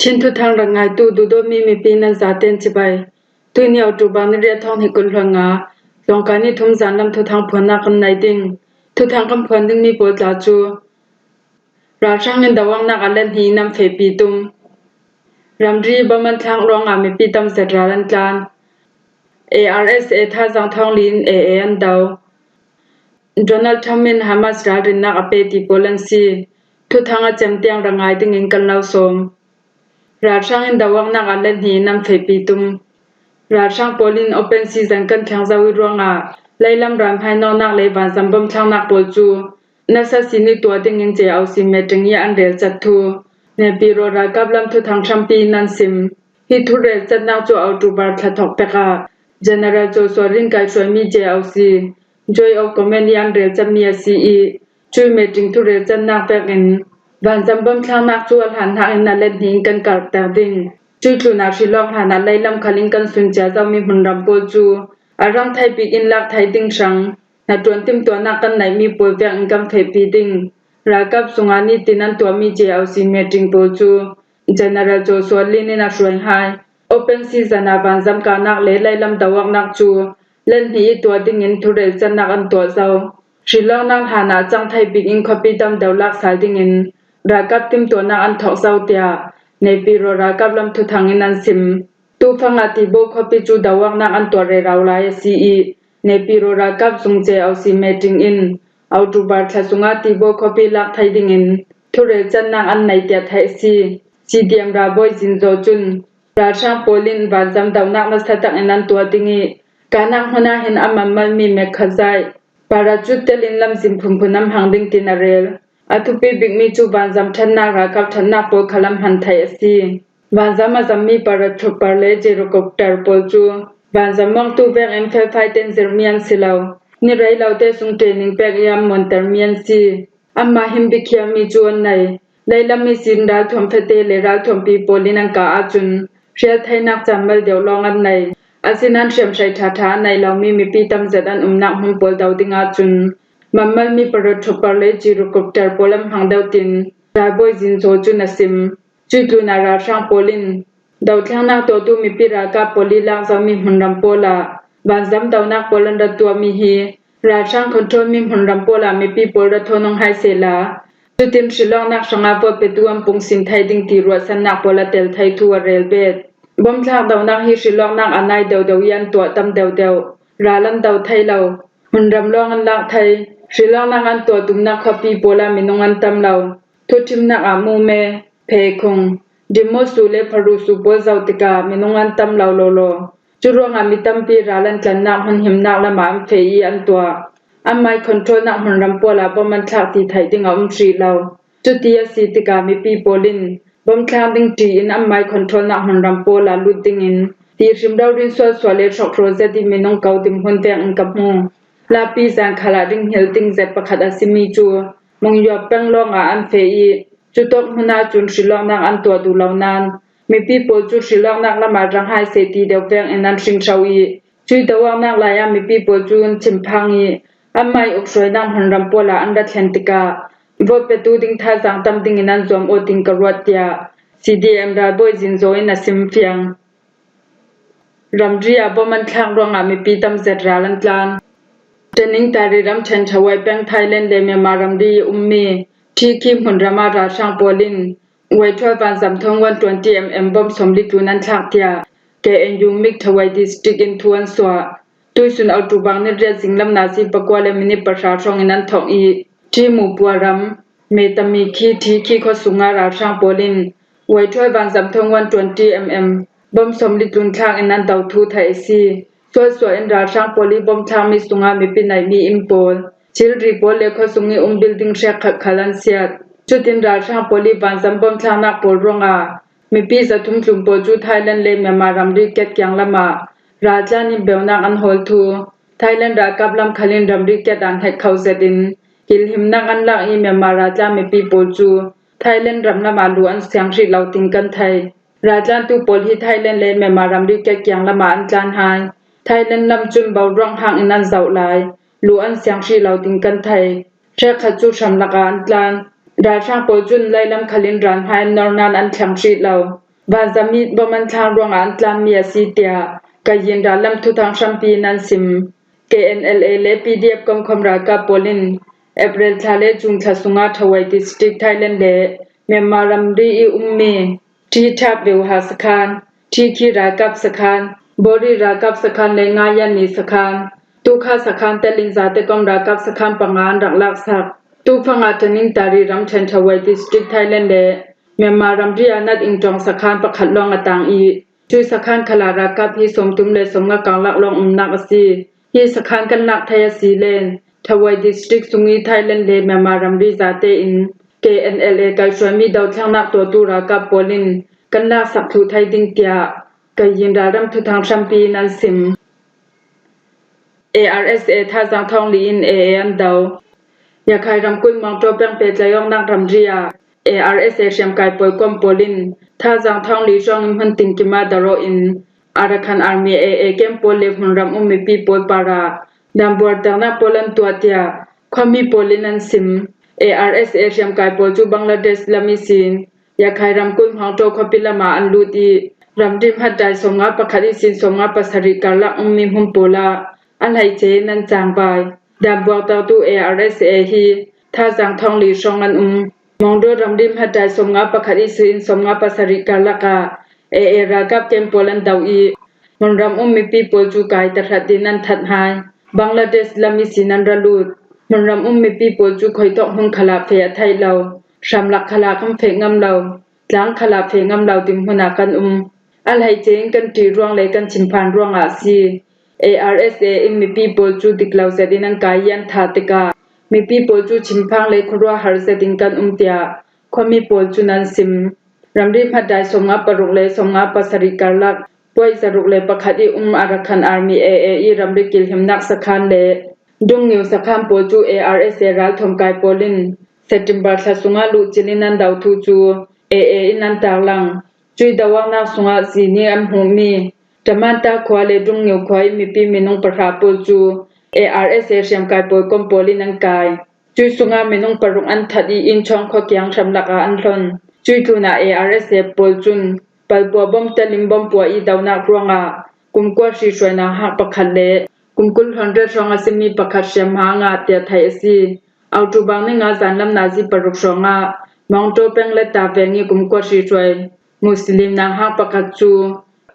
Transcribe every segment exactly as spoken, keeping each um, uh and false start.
Chin thuthang rak ngaitu duhdawtmi mipi nan zaten cibai. Tuini October ni riat thawng hnih kul hluan nga, tlawngkai ni thum zan lam thuthang phuannak kan nei ding. Thuthang kan phuan dingmi pawl tla cu ralhrang in doawknak a let hnih in an fehpi tum. Ramri bom an thlak ruangah mipi tam zet ral an tlan. A R S A thazaang thawng li in A A an do. Donald Trump in Hamas ralrinnak a pe ti pawl an si. Thuthang a cem tiang rak ngai dingin kan lo sawm. Ralhrang in doawknak a let hnih in an fehpi tum. Ralhrang pawl in open season kan thleng zo i ruangah leilam ral hmainawknak le vanzam bom thlaknak pawl cu nasa sin i tuah dingin J O C meeting i an relcat thu Naypyidaw ralkap lam thuthang hrampi in an sim. Hi thurelcatnak cu October thla thawk pek ah General Joshua Lin kai hruaimi J O C, Joint of Command i an relcatmi a si i, cui meeting thurelcatnak vekin vanzam bom thlaknak cu a hlan hnakin a let hnih in kan karhter ding. Cui tlunah hrilawk hlanah leilam khal in kan sun cia zomi hmunram pawl cu a rang thei bik in lak thei ding hrang hnaṭuan timhtuahnak kan neihmi pawl vekin kan fehpi ding. Ralkap sungah nitin an tuahmi J O C meeting pawl cu General Joshua Lin in a hruai hai. Open season ah vanzam kahnak le leilam doawknak cu let hnih i tuah dingin thurelcatnak an tuah zo. Hrilawknak hlanah cang thei bik in khuapi tam deuh lak sal dingin ralkap timhtuahnak an thawk zo, tiah Naypyidaw ralkap lam thuthang in an sim. Tufang ah Tibo khuapi cu doawknak an tuah rero lai a si i, Naypyidaw ralkap zung J O C meeting in October thla sungah Tibo khuapi lak thei dingin thurelcatnak an nei tiah theih a si. C D M ralbawi Zinzaw cun ralhrang pawl in vanzam doawknak nasa takin an tuah ding i, kahnak hmun ah hin a manmalmi mekhazaih, parachute tel in lamzin phunphun an hmang ding tin a rel. A thupi bikmi cu vanzam ṭhatnak ralkap ṭhatnak pawl khal an hman theih a si. Vanzam a zammi paratrooper le gyrocopter pawl cu vanzam mawngtu vekin felfai ten zirhmi an si lo. Ni rei lote sung training pek i an muantermi an si. Anmah hin bikhialmi cu an nei. Leilam ihsin ralthuam fete le ralthuampi pawl in an kah ahcun hrial theinak caan mal deuh lawng an nei. Asinain hriamhrei ṭhaṭha an nei lomi mipi tam zet an umnak hmun pawl do ding ahcun manmalmi paratrooper le gyrocopter pawl an hmang deuh tin ralbawi Zinzaw cun a sim. Cui tlunah ralhrang pawl in dohthlengnak tuahtu mipi ralkap pawl i lak zomi hmunram pawl ah vanzam donak pawl an rak tuahmi hi ralhrang control mi hmunram pawl ah mipi pawl rak thawn hong hai sehla, cutin hrilawknak hrangah vote petu an pung sin thei ding ti ruahsannak pawl a tel thei thu a rel bet. Bom thlak donak hi hrilawknak a nai deuhdeuh i an tuah tam deuhdeuh. Ral an do thei lo. Hmunram lawng an lak thei. Hrilawknak an tuah tumnak khuapi pawl ah minung an tam lo. Thuṭhimnak ah Mume, Phekhung, Dimosu le Pharusu pawl zoh tikah minung an tam lo lawlaw. Cu ruangah mi tampi ral an tlannak hmun himnak lamah an feh i an tuah. Anmai controlnak hmunram pawl ah bom an thlak ti theih ding a um hrih lo. Cuti a si tikah mipi pawl in bom thlak ding ṭi in anmai controlnak hmunram pawl ah lut dingin ti hrim rori in sualsual le hrawkhraw zet i minung ko dinhmun vekin ka hmu. Lapi zan khal ah ringhngilh ding zet pakhat a simi cu Mungyuap peng lawngah an feh i, cutawk hmun ahcun hrilawknak an tuah duh lo nain, mipi pawl cu hrilawknak lamah rang hai seh ti deuh vekin an hringhro i, cui doawknak lai ah mipi pawl cu an chimphang i, anmai ukhruainak hmunram pawl ah an rak thlen tikah, vote petu ding thazaang tam dingin an zuam aw tin ka ruat, tiah C D M ralbawi Zinzaw in a sim fiang. Ramri ah bom an thlak ruangah mipi tam zet ral an tlan. Tening Tari ramṭhen Thawai peng Thailand le Myanmar ramri i ummi Thikhi hmunram ah ralhrang pawl in Y twelve vanzam thawng one twenty M M bom sawmli tlun an thlak, tiah K N U Mik Thawai District in thu an suah. Tuisun October ni riat zinglam nazi pakua le minit pahra hrawngin an thawk i, Ṭimupuaram, Metami khi Thikhi khuasung ah ralhrang pawl in Y twelve vanzam thawng one twenty M M bom sawmli tlun thlak in an do thu theih a si. Sualsual in ralhrang pawl i bom thlakmi sungah mipi neihmi inn pawl, thilri pawl le khuasung i um building hrekkhat khal an siat. Cutin ralhrang pawl i vanzam bom thlaknak pawl ruangah mipi zathum tlun pawl cu Thailand le Myanmar ramri ket kiang lamah raltlan in beunak an hawl thu, Thailand ralkap lam khal in ramri ket ah hnget kho zetin kilhimnak an lak i Myanmar raltlan mipi pawl cu Thailand ram lamah lu an siang hrih lo tin kan thei. Raltlantu pawl hi Thailand le Myanmar ramri ket kiang lamah an tlan hai. Thailand lam cun boruak hang in an zoh lai. Lu an siang hrih lo tin kan thei. Hrekkhat cu hram lakah an tlan. Ralhrang pawl cun leilam khal in ral hmai an nor nain an thleng hrih lo. vanzamit bom an thlang ruangah an tlanmi a si tiah Kayin rallam thuthang hrampi in an sim. K N L A le P D F komkhawm ralkap pawl in April thla le June thla sungah Thawai District, Thailand le Myanmar ramri i ummi T Thap Veuha sakhan, T Khi ralkap sakhan, Bori ralkap sakhan le Ngayan ni sakhan, Tukha sakhan te lingzate kom ralkap sakhan panga an rak laksak. Tufanga Tanintari ramṭhen Thawai District, Thailand le Myanmar ramri a Nat Ingtong sakhan pakhat lawng a tang i, cui sakhan khalah ralkap hi sawmthum le sawmnga kang lak lawng umnak a si. Hi sakhan kan lak thei a si len Thawai District sung i Thailand le Myanmar ramri zate in K N L A kaihruaimi dothlennak tuahtu ralkap pawl in kan laksak thluh thei ding tiah Kayin ralram thuthang hrampi in an sim. A R S A thazaang thawng li in A A an do. Yakhai ramkulh Mawngtaw peng pehtlaih awknak ramri ah A R S A hriamkai pawl kom pawl in thazaang thawng li hrawng in hmun tinkim ah darawh in Arakan Army A A camp pawl le hmunram um mipi pawl parah dambuar telnak pawl an tuah tiah khuami pawl in an sim. A R S A hriamkai pawl cu Bangladesh lam ihsin Yakhai ramkulh Mawngtaw khuapi lamah an lut i, ramri hmat dai sawmnga pakhat ihsin sawmnga pasarih karlak ummi hmun pawl ah a hleice in an cangvai. Dambuak tertu A R S A hi thazaang thawng li hrawng an um. Mawngtaw ramri hmat dai sawmnga pakhat ihsin sawmnga pasarih karlak ah A A ralkap camp pawl an do i, hmunram um mipi pawl cu kai tahratin an that hai. Bangladesh lam ihsin an ra lut. Hmunram um mipi pawl cu khuitawk hmun khalah feh a theih lo, hramlak khalah kan feh ngam lo, tlang khalah feh ngam lo dinhmun ah kan um. A hleice in kan ṭih ruang le kan thinphan ruangah a si. A R S A in mipi pawl cu dik lo zet in an kai i an thah tikah mipi pawl cu thinphang le khuaruahhar zet in kan um tiah khuami pawl cun an sim. Ramri hmat dai sawmnga paruk le sawmnga pasarih karlak puai zaruk le pakhat i um Arakan Army A A i ramri kilhimnak sakhan le Dungniu sakhan pawl cu A R S A ralthuam kai pawl in September thla sungah luhcil in an do thu cu A A in an tarlang. Cui doawknak sungah zini an hmuhmi Tamanta khua le Dungniu khua i mipi minung pahra pawl cu A R S A hriamkai pawl kom pawl in an kai. Cui sungah minung paruk an that i Inchawng khuakiang hramlak ah an hlon. Cui tlunah A R S A pawl cun palpuah bom telin bom puah i donak ruangah kumkua hri hruai nauhak pakhat le kumkul hlawnret hrawng a simi pakhat hriamhma a ngah tiah theih a si. October ni nga zanlam nazi paruk hrawngah Mawngtaw peng Letta veng i kumkua hri hruai Muslim nauhak pakhat cu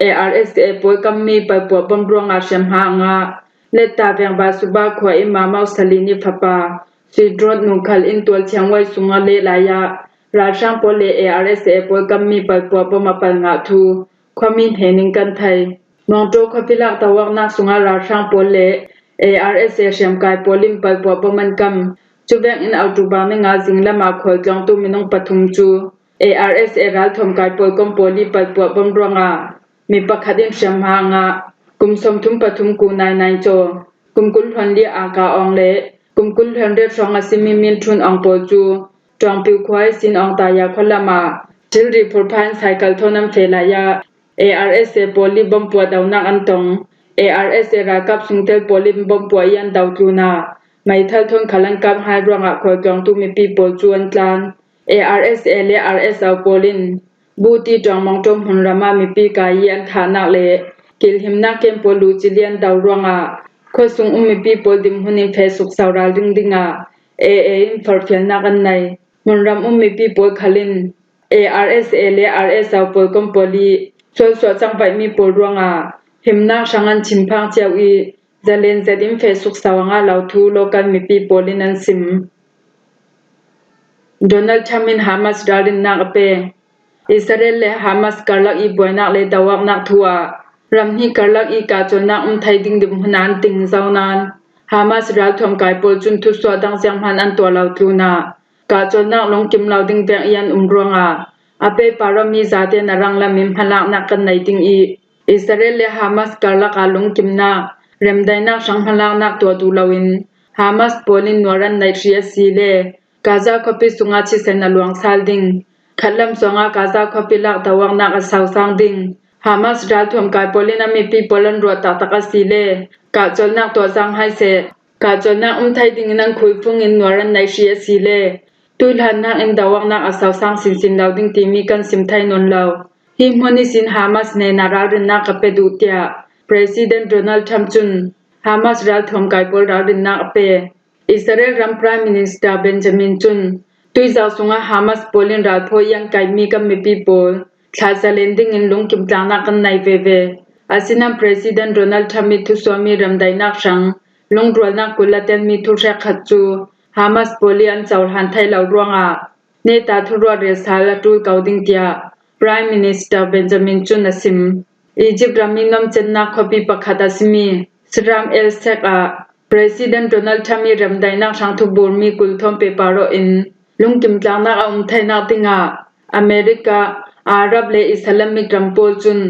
A R S A pawl kammi palpuah bom ruangah hriamhma a ngah. Letta veng Basuba khua i Mamau Salin i fapa Sidrot nu khal in tualthiang uai sungah leh lai ah ralhrang pawl le A R S A pawl kammi palpuah bom a pal ngah thu khuami hnen in kan thei. Mawngtaw khuapi lak doawknak sungah ralhrang pawl le A R S A hriamkai pawl in palpuah bom an kam. Cuvek in October ni nga zinglam ah khualtlawntu minung pathum cu A R S A ralthuam kai pawl kom pawl i palpuah bom ruangah mi pakhat in hriamhma a ngah. Kum sawmthum pathum ku nainai caw, kum kul hluan li a ka awng le kum kul hluan ret hrawng a simi Min Ṭhun Awng pawl cu Ṭawngpiu khua ihsin Awng Taya khua lamah thilri phurpha in cycle thawn an feh lai ah A R S A pawl i bomb puah donak an tong. A R S A ralkap sungtel pawl in bomb puah i an do tlunah meithal thawn khal an kap hai ruangah khualtlawntu mipi pawl cu an tlan. A R S A le R S O pawl in Buti Ṭawng Mawngṭawm hmunram ah mipi kai i an thahnak le kilhimnak kem pawl luhcil i an do ruangah khuasung um mipi pawl dinhmun in feh sukso ralring dingah A A in forhfialnak an nei. Hmunram um mipi pawl khal in A R S A le R S O pawl kom pawl i sualsuah cangvaihmi pawl ruangah himnak hrang an thinphang cio i zalen zet in feh sukso a ngah lo thu local mipi pawl in an sim. Donald Trump in Hamas ralrinnak a pek. Israel le Hamas karlak i buainak le doawknak thu ah ram hnih karlak i kahcawlnak um thei ding dinhmun ah an ting zo nain Hamas ralthuam kai pawl cun thusuah dang zianghman an tuah lo tlunah kahcawlnak lungkim lo ding vek i an um ruangah a pehpar awmi zate in a ranglam in hmalaknak kan nei ding i Israel le Hamas karlak ah lungkimnak, remdaihnak hrang hmalaknak tuah duh loin Hamas pawl in nuar an neih hrih a si le Gaza khuapi sungah thisen a luang sal ding, khatlam zongah Gaza khuapi lak doawknak a sosang ding, Hamas ralthuam kai pawl in a mipi pawl an ruah taktak a si le kahcawlnak tuah zang hai seh. Kahcawlnak um thei dingin an khuifung in nuar an neih hrih a si le tuihlannak in doawknak a sosang sinsin lo ding timi kan sim thei nawn lo. Hi hmun ihsin Hamas hnenah ralrinna ka pe duh, tiah President Donald Trump cun Hamas ralthuam kai pawl ralrinna a pe. Israel ram Prime Minister Benjamin cun tuizak sungah Hamas pawl in ralphawi an kaihmi kan mipi pawl thlah zalen dingin lungkim tlaknak kan nei veve. Asinain President Donald Trump ih thusuahmi remdaihnak hrang lungrualnak kul a telmi thu hrekkhat cu Hamas pawl ih an cohlan theih lo ruangah neta thuruahrial sal a ṭul ko ding, tiah Prime Minister Benjamin cun a sim. Egypt ram ih nuamcennak khuapi pakhat a simi Sharm el Sheikh ah President Donald Trump ih remdaihnak hrang thuburmi kul thawn pehpar awh in lungkim tlaknak a um theinak dingah America, Arab le Islamic ram pawl cun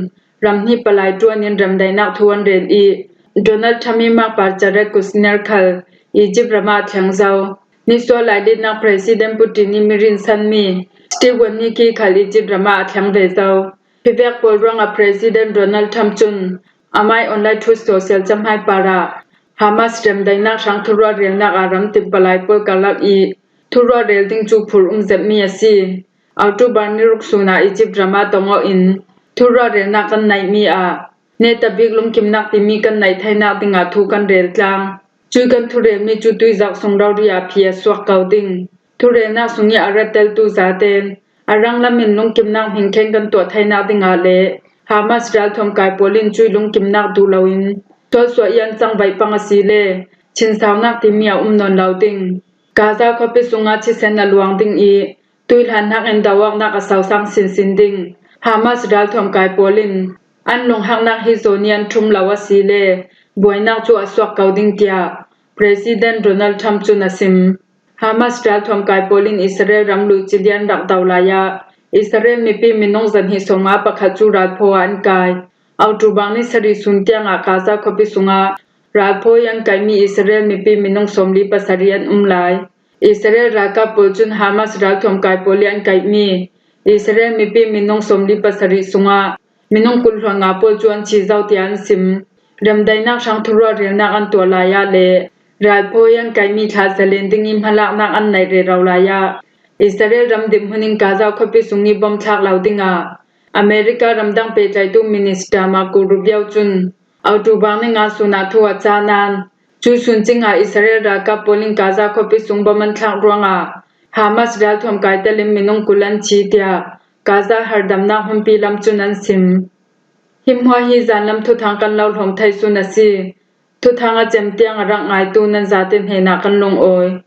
ram hnih palai ṭuan in remdaihnak thu an rel ih Donald Trump ih makpar Jared Kushner khal Egypt ram ah a thleng zo. Nisual lailitnak President Putin ih mi rinsanmi Steven Nicky khal Egypt ram ah a thleng ve zo. Hi vek pawl ruangah President Donald Trump cun amah ih online thu social cahmai parah Hamas remdaihnak hrang thuruahrialnak ah ramtin palai pawl karlak ih thuruahrial ding cu phur um zetmi a si. October ni ruk sun ah Egypt ram ah tong awh in thuruahrialnak kan neihmi ah neta bik lungkimnak timi kan neih theinak dingah thu kan rel tlang. Cui kan thurelmi cu tuizak sung rori ah phi a suak ko ding. Thurelnak sung ih a ratteltu zaten a ranglam in lungkimnak hmingkhen kan tuah theinak dingah le Hamas ralthuam kai pawl in cui lungkimnak duh loin sualsuah ih an cangvaih pang a si le, chinsaunak timi a um nawn lo ding. Gaza khuapi sungah thisen a luang ding ih tuihlan hnakin do awknak a sosang sinsin ding. Hamas ralthuam kai pawl in an lunghaknak hi zawn ih an ṭhum lo a si le, buainak cu a suak ko ding, tiah President Donald Trump cun a sim. Hamas ralthuam kai pawl in Israel ram luh cili an rak do lai ah Israel mipi minung zahnih sawmnga pakhat cu ralphaw ah an kai. October ni sarih sun tiangah Gaza khuapi sungah ralphawi an kaihmi Israel mipi minung sawmli pasarih an um lai. Israel ralkap pawl cun Hamas ralthuam kai pawl ih an kaihmi Israel mipi minung sawmli pasarih sungah minung kul hluan nga pawl cu an thi zo, tiah an sim. Remdaihnak hrang thuruahrialnak an tuah lai ah le ralphawi an kaihmi thlah zalen ding ih hmalaknak an neih rero lai ah Israel ram dinhmun in Gaza khuapi sung ih bom thlak lo dingah America ramdang pehtlaihtu Minister Marco Rubio cun October ni nga sun ah thu a cah nain, cu sun cingah Israel ralkap pawl in Gaza khuapi sung bom an thlak ruangah Hamas ralthuam kai telin minung kul an thi, tiah Gaza hardamnak humpi lam cun an sim. Hi hmuah hi zanlam thuthang kan lo hlawm thei sun a si. Thuthang a cem tiang a rak ngaitu nan zate hnenah kan lungawi.